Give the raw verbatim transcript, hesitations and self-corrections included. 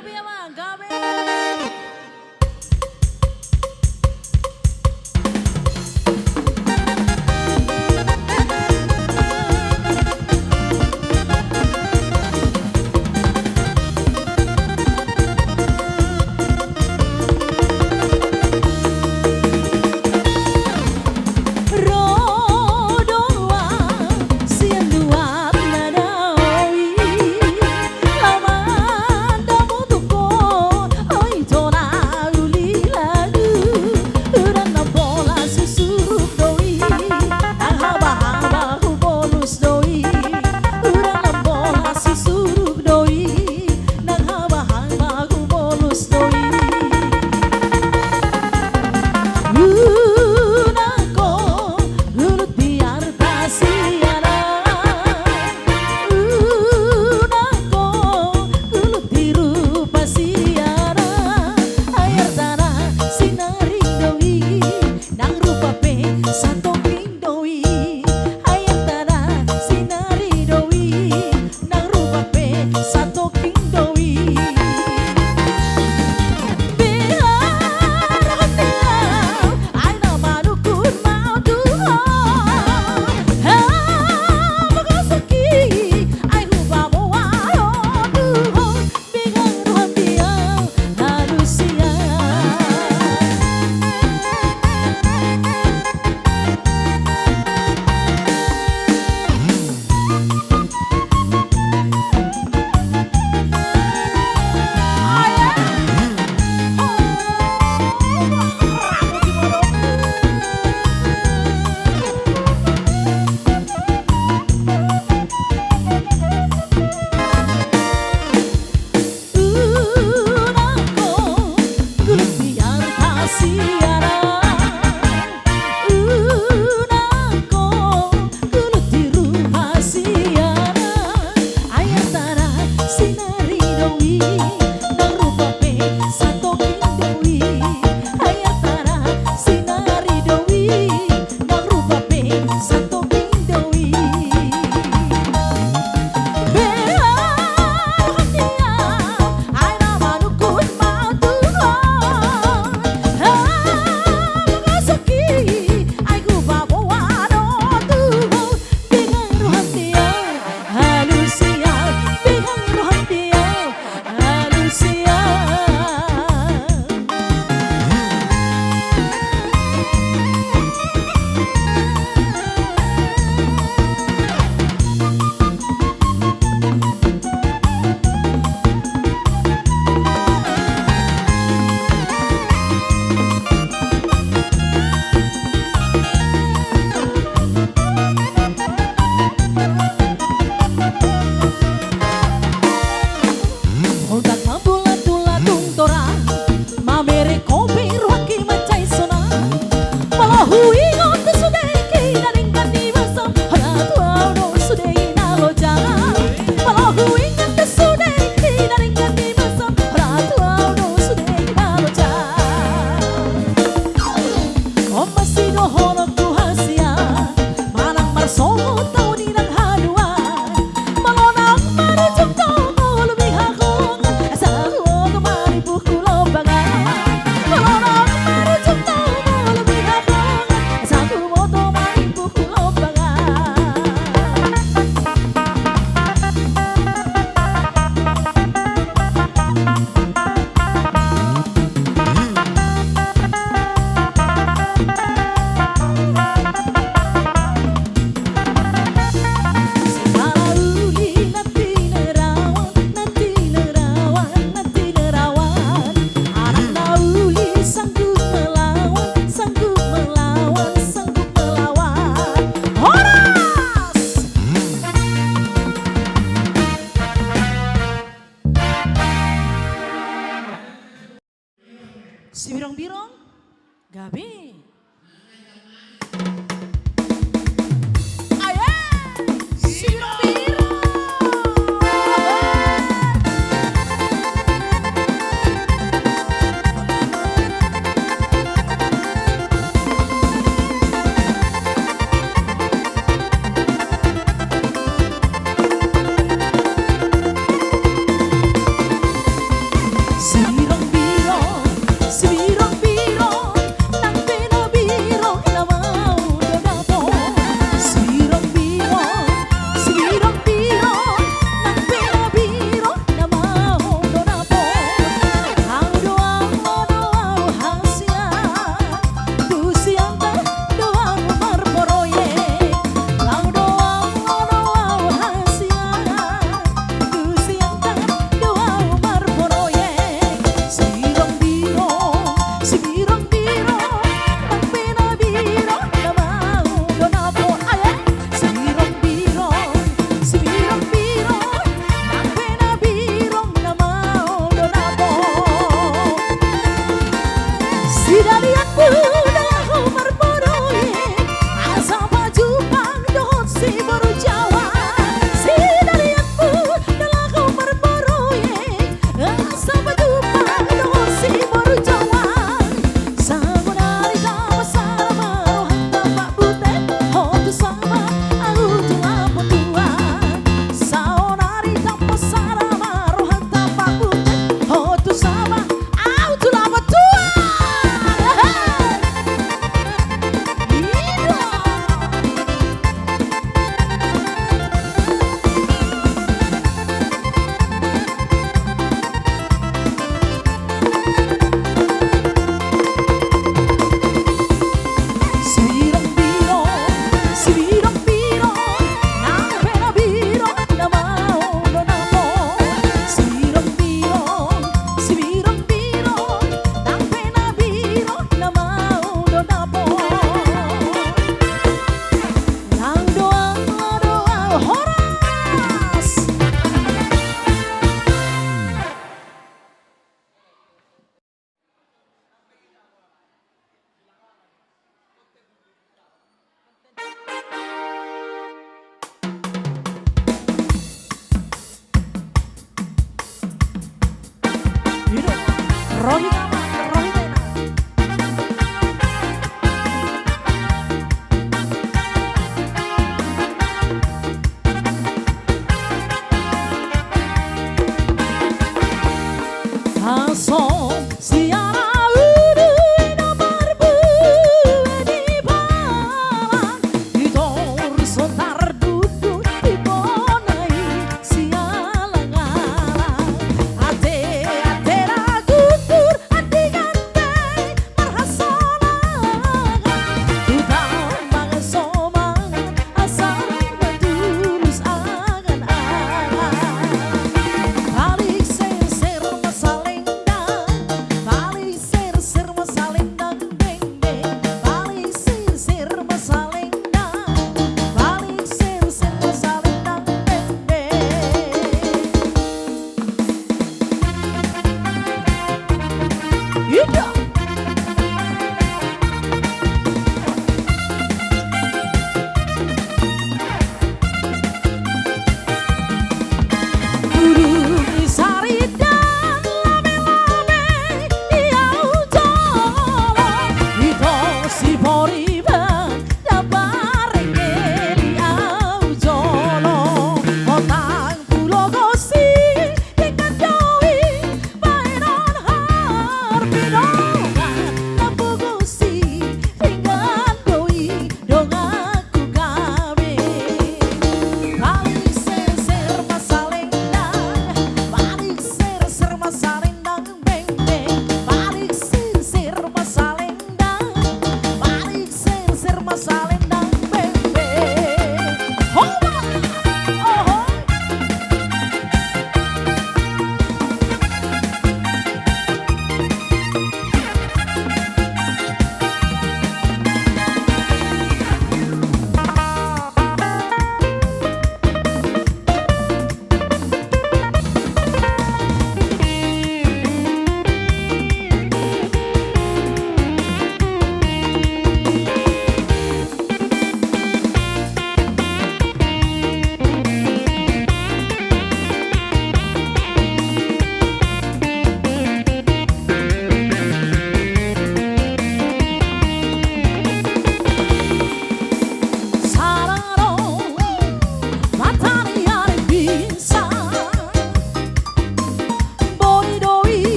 Gabe, amang, gabe. Ro do au sian luat na dao i, laho mandamu tu ho, oi tona uli lagu. Udan na bolas husuruk do i, nang habahaba hubolus do i. Udan na bolas husuruk do i, nang habahaba hubolus do i. Unang ho gulut di arta sianan. Unang ho gulut di rupa sianan. Ai artana sinari do i, nang rupa pe satongkin do i. Ai artana sinari do i, nang rupa pe satongkin do i. Beha rohanta au, ai na manungkun ma au tu ho. Hamu gosoki, ai hupaboa do tu ho. Beha rohanta au, alusi au. Unang ho gulut di arta sianan. Unang ho gulut di rupa sianan. Ai artana sinari do i, nang rupa pe satongkin do i. Ai artana sinari do i, nang rupa pe satongkin do i. Beha rohanta au, ai na manungkun ma au tu ho. Hamu gosoki, ai hupaboa do tu ho. Beha rohanta au, alusi au. Beha rohanta au, alusi au. Holan mambulat-bulat tung torang, mamereng kopi rohangki mansai sonang. Molo huingot tu sude hita denggan ni basa, holan tu au do sude na loja. Molo huingot tu sude hita denggan ni basa, holan tu au do sude na loja. On ma sidohonon